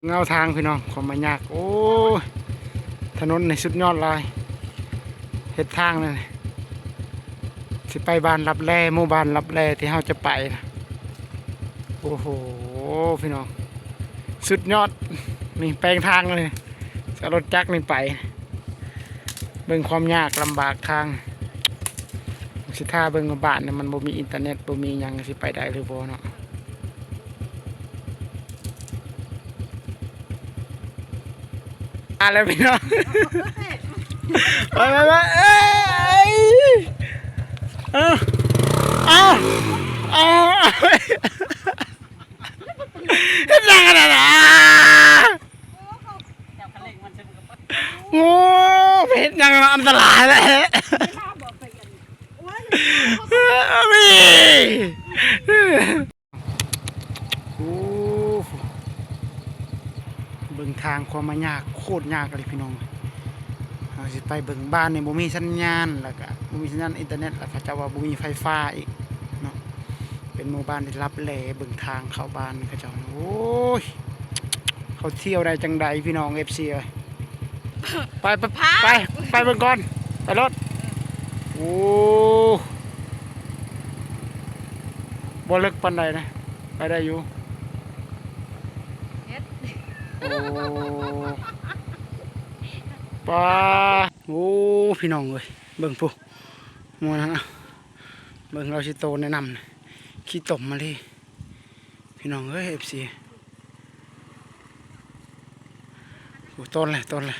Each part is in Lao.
ເງົາທາງພີ່ນ້ອງ ຄວາມມາຍາກ. ໂອ້ຍ ຖະໜົນນີ້ສຸດຍອດຫຼາຍ ເຮັດທາງນັ້ນ ຊິໄປບ້ານລັບແລ ໝູ່ບ້ານລັບແລທີ່ເຮົາຈະໄປນະ. ໂອ້ໂຫ ພີ່ນ້ອງ ສຸດຍອດ ນີ້ແປງທາງເລີຍ ເອົາລົດຈັກນີ້ໄປ. ເບິ່ງຄວາມຍາກລຳບາກທາງ ຊິຖ້າເບິ່ງວ່າບ້ານນີ້ມັນບໍ່ມີອິນເຕີເນັດ ບໍ່ມີຫຍັງ ຊິໄປໄດ້ຫຼືບໍ່ເນາະ. ມາແລ້ວພີ່ນ້ອງ ໄປໆໆ ເອີຍ ເອົາ ເອົາ ເອົາ ເຮັດຫຍັງຫັ້ນນະ? ໂອ້ ໄປເຮັດຫຍັງນະ ອັນຕະລາຍແຫຼະ. ໂອ້ ເບິ່ງທາງຄວາມມາຍາກ ໂຄດຍາກອີ່ຫຼີພີ່ນ້ອງ. ເຮົາຊິໄປເບິ່ງບ້ານນີ້ ບໍ່ມີສັນຍານ ແລ້ວກະບໍ່ມີສັນຍານອິນເຕີເນັດ ແລ້ວເຂົາເຈົ້າວ່າບໍ່ມີໄຟຟ້າອີກເນາະ. ເປັນໝູ່ບ້ານທີ່ລັບແລ ເບິ່ງທາງເຂົ້າບ້ານເຂົາເຈົ້າ. ໂອ້ຍ ເຂົາທ່ຽວໄດ້ຈັ່ງໃດພີ່ນ້ອງ ເອັຟຊີ ເອີຍ. ໄປ ໄປ ໄປ ໄປເບິ່ງກ່ອນ ໄປໂລດ. ໂອ້ ບໍ່ເລິກປານໃດນະ ໄປໄດ້ຢູ່. ໂອ້ ປາ ໂອ້ ພີ່ນ້ອງເອີຍ ເບິ່ງພຸ້ນ ໝູ່ນັ້ນນະ ເບິ່ງ ເອົາຊິໂຕແນະນຳ ຂີ້ຕົມມາເລີຍ ພີ່ນ້ອງເອີຍ ເອັຟຊີ. ໂອ້ ຕອນແຫຼະ ຕອນແຫຼະ.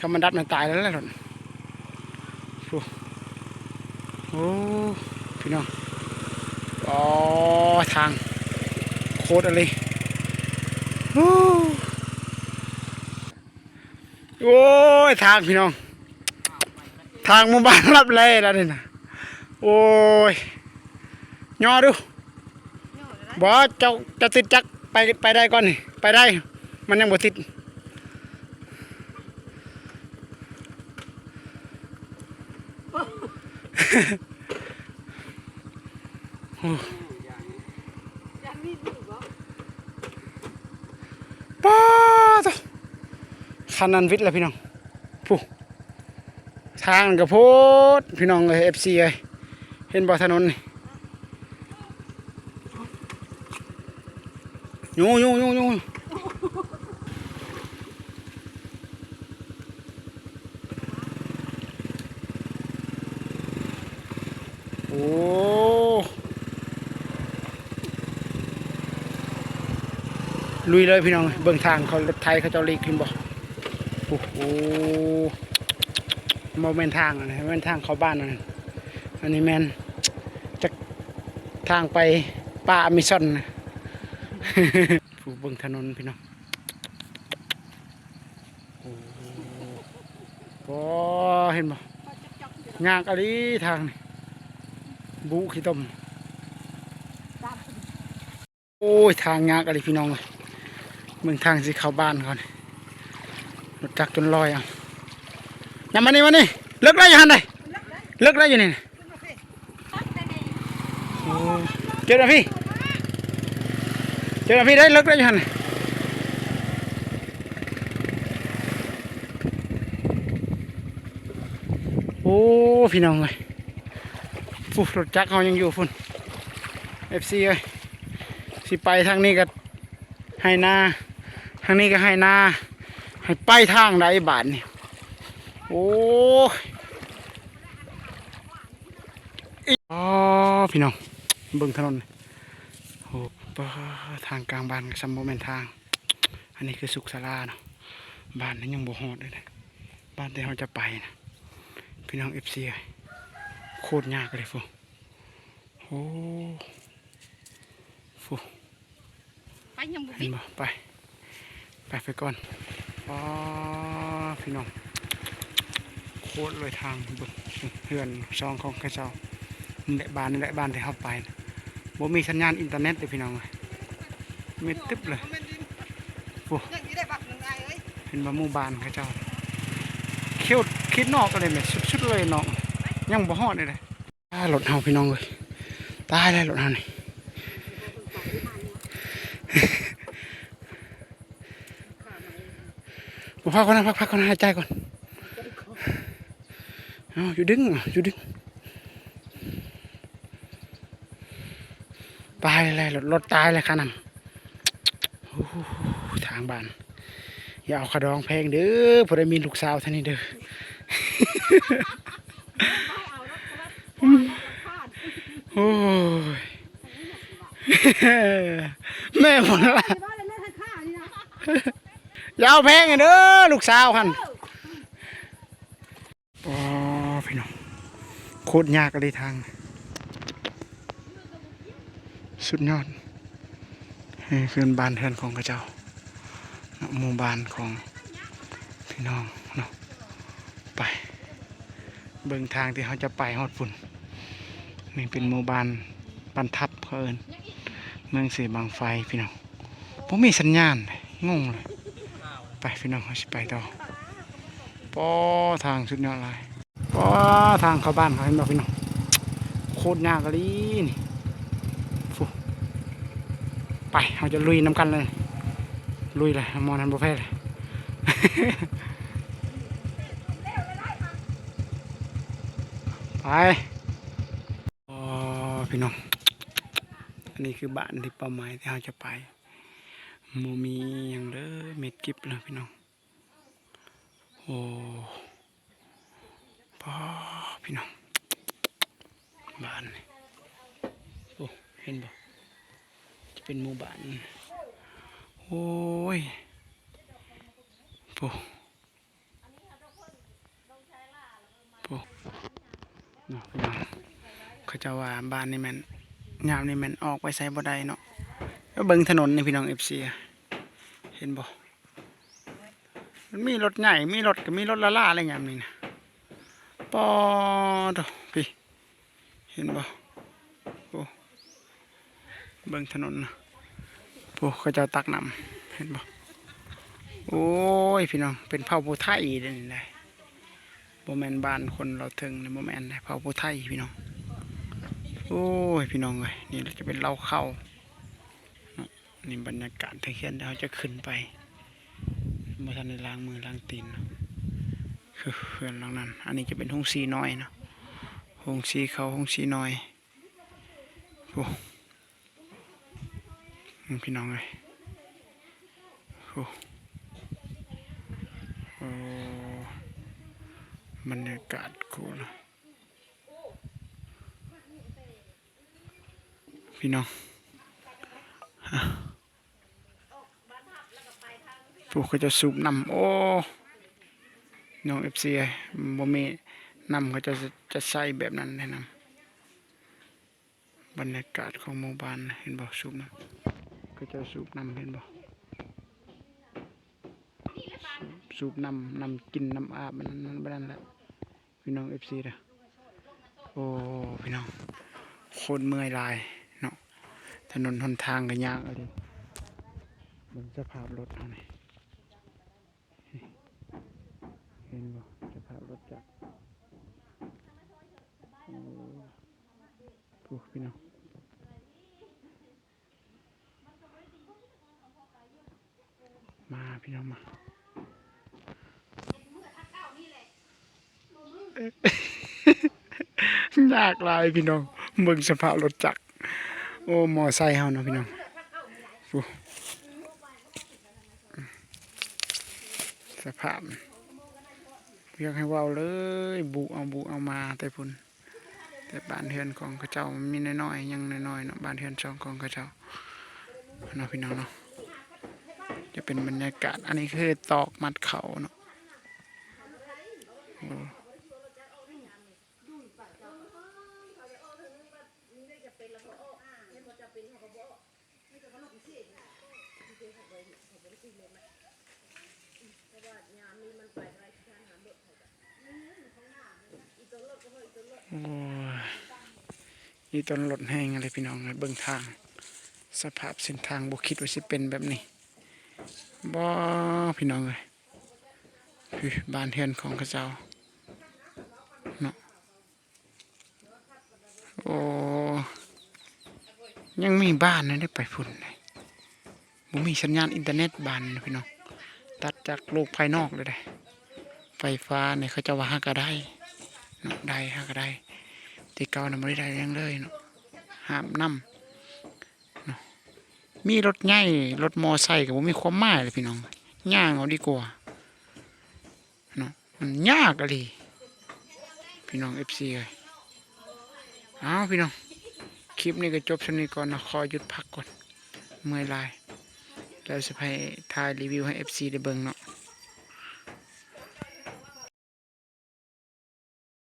ຄັນມັນດັບນັ້ນຕາຍແລ້ວແຫຼະ. ໂອ້ ໂອ້ ພີ່ນ້ອງ ອໍ ທາງໂຄດອີ່ຫຼີ. ໂອ້ ໂອ້ຍ ທາງພີ່ນ້ອງ ທາງໝູ່ບ້ານລັບແລແລ້ວນີ້ນະ. ໂອ້ຍ ຍໍດູ. ບໍ່ ເຈົ້າ ເຈົ້າຕິດຈັກ ໄປ ໄປໄດ້ກ່ອນນີ້ ໄປໄດ້ ມັນຍັງບໍ່ຕິດ. ໂອ້ ປາໂທ້ ຄັນນັ້ນວິດແລ້ວພີ່ນ້ອງ ພຸ້ນ. ທາງກໍໂພດ ພີ່ນ້ອງເອີຍ ເອັຟຊີເອີຍ ເຫັນບໍ່ຖະໜົນນີ້ ໂຍໂຍໂຍໂຍ. ໂອ້ ລຸຍເລີຍພີ່ນ້ອງ ເບິ່ງທາງເຂົາ ລົດໄຖເຂົາເຈົ້າຫຼີກເຫັນບໍ່. ໂອ້ໂຫ ບໍ່ແມ່ນທາງ ອັນນີ້ແມ່ນທາງເຂົ້າບ້ານ ອັນນີ້ ອັນນີ້ແມ່ນຈັກທາງໄປປ່າອາເມຊອນ. ຜູ້ເບິ່ງຖະໜົນພີ່ນ້ອງ ໂອ້ ເຫັນບໍ່ ຍາກອີ່ຫຼີທາງນີ້ ບຸຂີ້ຕົມ. ໂອ້ຍ ທາງຍາກອີ່ຫຼີພີ່ນ້ອງເອີຍ ເບິ່ງທາງຊິເຂົ້າບ້ານເຂົານີ້ ລົດຈັກຈົນລອຍເອົາ. ນຳມານີ້ ມານີ້ ເລິກໄດ້ຢູ່ຫັ້ນໃດ ເລິກໄດ້ຢູ່ນີ້. ໂອ້ ເຈີນະພີ່ ເຈີນະພີ່ ໄດ້ເລິກໄດ້ຢູ່ຫັ້ນ. ໂອ້ ພີ່ນ້ອງເອີຍ ພຸ້ນ ລົດຈັກເຮົາຍັງຢູ່ພຸ້ນ ເອັຟຊີເອີຍ. ຊິໄປທາງນີ້ກໍໄຮ່ນາ ທາງນີ້ກໍໄຮ່ນາ ໃຫ້ໄປທາງໃດບາດນີ້. ໂອ້ຍ ອໍ ພີ່ນ້ອງ ເບິ່ງຖະໜົນ ໂອ້ ປາ ທາງກາງບ້ານກໍສ່ຳບໍ່ແມ່ນທາງ. ອັນນີ້ຄືສຸກສາລາເນາະ ບ້ານນີ້ຍັງບໍ່ຮອດເລີຍນະ ບ້ານທີ່ເຮົາຈະໄປນະ ພີ່ນ້ອງເອັຟຊີເອີຍ ໂຄດຍາກເລີຍພຸ້ນ. ໂອ້ ພຸ້ນ ໄປຍັງບໍ່ ເຫັນບໍ່ ໄປ ໄປ ໄປກ່ອນ. ອໍ ພີ່ນ້ອງ ໂຄດເລີຍທາງ ເບິ່ງເຮືອນຊອງຂອງເຂົາເຈົ້າ ນີ້ແຫຼະ ບ້ານນີ້ແຫຼະ ບ້ານທີ່ເຮົາໄປນະ ບໍ່ມີສັນຍານອິນເຕີເນັດເດ້ພີ່ນ້ອງເອີຍ ມືດຕຶບເລີຍ. ໂອ້ ເຫັນບໍ່ ໝູ່ບ້ານເຂົາເຈົ້າ ຄິວ ເຂດນອກກໍໄດ້ແມ່ນສຸດໆເລີຍເນາະ ຍັງບໍ່ຮອດເດ້. ອ່າ ລົດເຮົາພີ່ນ້ອງເອີຍ ຕາຍແລ້ວລົດເຮົານີ້. ບໍ່ ພັກກ່ອນນະ ພັກ ພັກກ່ອນນະ ຫາຍໃຈກ່ອນ. ເອົາ ຢູ່ດຶງ ຢູ່ດຶງ. ຕາຍແລ້ວ ລົດ ລົດຕາຍແລ້ວຂະນັ້ນ. ໂອ້ ທາງບ້ານ ຢ່າເອົາຄ່າດອງແພງເດີ ຜູ້ໃດມີລູກສາວທາງນີ້ເດີ. ໂອ້ຍ ແມ່ນບໍ່ລະ ຢ່າເອົາແພງເດີ ລູກສາວຫັ້ນ. ອໍ ພີ່ນ້ອງ ໂຄດຍາກອີ່ຫຼີທາງ ສຸດຍອດ. ນີ້ຄືບ້ານເຮືອນຂອງເຂົາເຈົ້າເນາະ ໝູ່ບ້ານຂອງພີ່ນ້ອງເນາະ. ໄປເບິ່ງທາງທີ່ເຮົາຈະໄປຮອດພຸ້ນ. ນີ້ເປັນໝູ່ບ້ານ ບ້ານທັບ ເຂົາເອີ້ນ ເມືອງເຊບັ້ງໄຟ ພີ່ນ້ອງ. ບໍ່ມີສັນຍານ ງົງເລີຍ. ໄປພີ່ນ້ອງ ເຮົາຊິໄປຕໍ່. ປໍ ທາງສຸດຍອດຫຼາຍ. ປໍ ທາງເຂົ້າບ້ານເຂົາ ເຫັນບໍ່ພີ່ນ້ອງ ໂຄດຍາກອີ່ຫຼີນີ້. ໄປ ເຮົາຈະລຸຍນຳກັນເລີຍ ລຸຍເລີຍ ໝໍນັ້ນບໍ່ແພ້ເລີຍ. ໄປ. ອໍ ພີ່ນ້ອງ ອັນນີ້ຄືບ້ານທີ່ເປົ້າໝາຍທີ່ເຮົາຈະໄປ ບໍ່ມີຫຍັງເລີຍ ມິດກິບເລີຍພີ່ນ້ອງ. ໂອ້ ປໍ ພີ່ນ້ອງ ບ້ານນີ້ ໂອ້ ເຫັນບໍ່ ຈະເປັນໝູ່ບ້ານ. ໂອ້ຍ ໂອ້ ໂອ້ ເນາະ ພີ່ນ້ອງ ເຂົາເຈົ້າວ່າບ້ານນີ້ແມ່ນ ຍາມນີ້ແມ່ນອອກໄປໃສບໍ່ໄດ້ເນາະ. ເບິ່ງຖະໜົນນີ້ພີ່ນ້ອງ ເອັຟຊີ ເຫັນບໍ່ ມັນມີລົດໃຫຍ່ ມີລົດ ກໍມີລົດລ້າໆແຫຼະຍາມນີ້ນະ. ປໍໂທ້ ພີ້ ເຫັນບໍ່ ໂອ້ ເບິ່ງຖະໜົນນະ ໂອ້ ເຂົາເຈົ້າຕັກນ້ຳ ເຫັນບໍ່. ໂອ້ຍ ພີ່ນ້ອງ ເປັນເຜົ່າຜູ້ໄທເດ້ນີ້ນະ ບໍ່ແມ່ນບ້ານຄົນລາວເທິງນະ ບໍ່ແມ່ນເດ້ ເຜົ່າຜູ້ໄທພີ່ນ້ອງ. ໂອ້ຍ ພີ່ນ້ອງເອີຍ ນີ້ລະຈະເປັນເລົ້າເຂົ້າເນາະ. ນີ້ບັນຍາກາດທາງເຮືອນ ດຽວເຮົາຈະຂຶ້ນໄປ ບໍ່ທັນໄດ້ລ້າງມືລ້າງຕີນເນາະ ຄືເຮືອນຫຼັງນັ້ນ. ອັນນີ້ຈະເປັນໂຮງສີນ້ອຍເນາະ ໂຮງສີເຂົ້າ ໂຮງສີນ້ອຍ. ໂອ້ ພີ່ນ້ອງເອີຍ ໂອ້ ໂອ້ ບັນຍາກາດໂຄດ ພີ່ນ້ອງ ພວກເຂົາເຈົ້າສູບນ້ຳ. ໂອ້ ນ້ອງເອັຟຊີ ບໍ່ມີນ້ຳ ເຂົາເຈົ້າຈະໃສ່ແບບນັ້ນເດ້ ນ້ຳ. ບັນຍາກາດຂອງໝູ່ບ້ານ ເຫັນບໍ່ ສູບນ້ຳ ເຂົາເຈົ້າສູບນ້ຳ ເຫັນບໍ່ ສູບ ສູບນ້ຳ ນ້ຳກິນ ນ້ຳອາບ ອັນນັ້ນ ແບບນັ້ນແຫຼະ. ພີ່ນ້ອງເອັຟຊີເດີ ໂອ້ ພີ່ນ້ອງ ໂຄດເມື່ອຍຫຼາຍເນາະ ຖະໜົນຫົນທາງກໍຍາກອີ່ຫຼີ. ເບິ່ງສະພາບລົດເຮົານີ້ ເຫັນບໍ່ ສະພາບລົດຈັກ ໂອ້ ໂອ້ ພີ່ນ້ອງ. ມາພີ່ນ້ອງມາ ຍາກຫຼາຍພີ່ນ້ອງ ເບິ່ງສະພາບລົດຈັກ ໂອ້ ມໍໄຊເຮົາເນາະພີ່ນ້ອງ. ໂອ້ ສະພາບ ຢາກໃຫ້ເວົ້າເລີຍ ບຸເອົາ ບຸເອົາມາແຕ່ພຸ້ນ. ແຕ່ບ້ານເຮືອນຂອງເຂົາເຈົ້າມັນມີນ້ອຍໆ ຍັງນ້ອຍໆເນາະ ບ້ານເຮືອນຊ່ອງຂອງເຂົາເຈົ້າເນາະ ພີ່ນ້ອງເນາະ. ຈະເປັນບັນຍາກາດ ອັນນີ້ຄືຕອກມັດເຂົ້າເນາະ ໂອ້. ໂອ້ຍ ອີ່ຕົນລົດແຮງເລີຍພີ່ນ້ອງເອີຍ ເບິ່ງທາງ ສະພາບເສັ້ນທາງບໍ່ຄິດວ່າຊິເປັນແບບນີ້ ບໍ່ ພີ່ນ້ອງເອີຍ. ຄືບ້ານເຮືອນຂອງເຂົາເຈົ້າ ໂອ້ ຍັງມີບ້ານນັ້ນໄດ້ໄປພຸ້ນ ບໍ່ມີສັນຍານອິນເຕີເນັດບ້ານນີ້ພີ່ນ້ອງ ຕັດຈາກໂລກພາຍນອກເລີຍເດ້. ໄຟຟ້ານີ້ເຂົາເຈົ້າວ່າຫາກະໄດ້ເນາະ ໄດ້ ຫາກະໄດ້ ແຕ່ເກົ່ານະບໍ່ໄດ້ໄດ້ຫຍັງເລີຍເນາະ ຫາບນ້ຳເນາະ. ມີລົດໃຫຍ່ ລົດມໍໄຊກະບໍ່ມີຄວາມໝາຍເລີຍພີ່ນ້ອງ ຍ່າງເອົາດີກວ່າເນາະ ມັນຍາກອີ່ຫຼີພີ່ນ້ອງ ເອັຟຊີ ເອີຍ. ເອົາພີ່ນ້ອງ ຄລິບນີ້ກະຈົບສ່ຳນີ້ກ່ອນເນາະ ຂໍຢຸດພັກກ່ອນ ເມື່ອຍຫຼາຍ ແລ້ວຊິໄປຖ່າຍຣີວິວໃຫ້ເອັຟຊີໄດ້ເບິ່ງເນາະ.